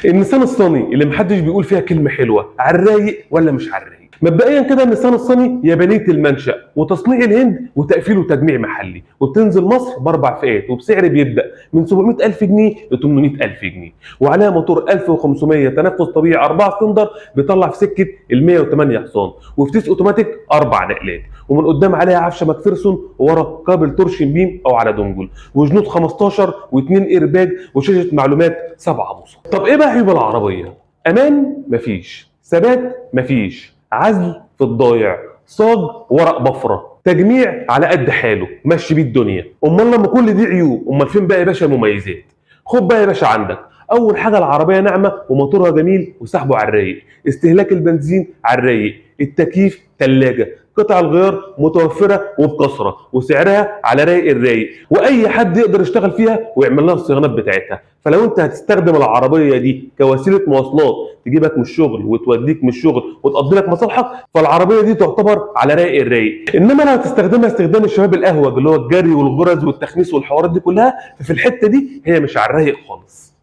النيسان الصني اللي محدش بيقول فيها كلمة حلوه، على الرايق ولا مش على الرايق؟ مبدئيا كده النيسان الصني يابانية المنشأ وتصنيع الهند وتقفيل وتجميع محلي، وبتنزل مصر باربع فئات وبسعر بيبدأ من 700,000 جنيه ل 800,000 جنيه، وعليها موتور 1500 تنفس طبيعي 4 سلندر بيطلع في سكة ال 108 حصان، وفتيس اوتوماتيك 4 نقلات، ومن قدام عليها عفشه ماكفيرسون، وورا كابل torsion beam او على dongle، وجنوط 15 و2 ايرباج وشاشه معلومات 7 بوصه. طب ايه بقى عيوب العربية؟ امان مفيش، ثبات مفيش، عزل في الضايع، صاج ورق بفره، تجميع على قد حاله مشي بيه الدنيا. امال لما كل دي عيوب امال فين بقى يا باشا المميزات؟ خد بقى يا باشا عندك، اول حاجة العربية ناعمة وموتورها جميل وسحبه على الرايق، استهلاك البنزين على الرايق، التكييف ثلاجه، قطع الغيار متوفرة وبكثرة، وسعرها على رايق الرايق، واي حد يقدر يشتغل فيها ويعمل لها الصيانات بتاعتها. فلو انت هتستخدم العربية دي كوسيلة مواصلات تجيبك من الشغل وتوديك من الشغل وتقضي لك مصالحك، فالعربيه دي تعتبر على رايق الرايق. انما لو هتستخدمها استخدام الشباب الاهوج اللي هو الجري والغرز والتخميس والحوارات دي كلها، ففي الحتة دي هي مش على الرايق خالص.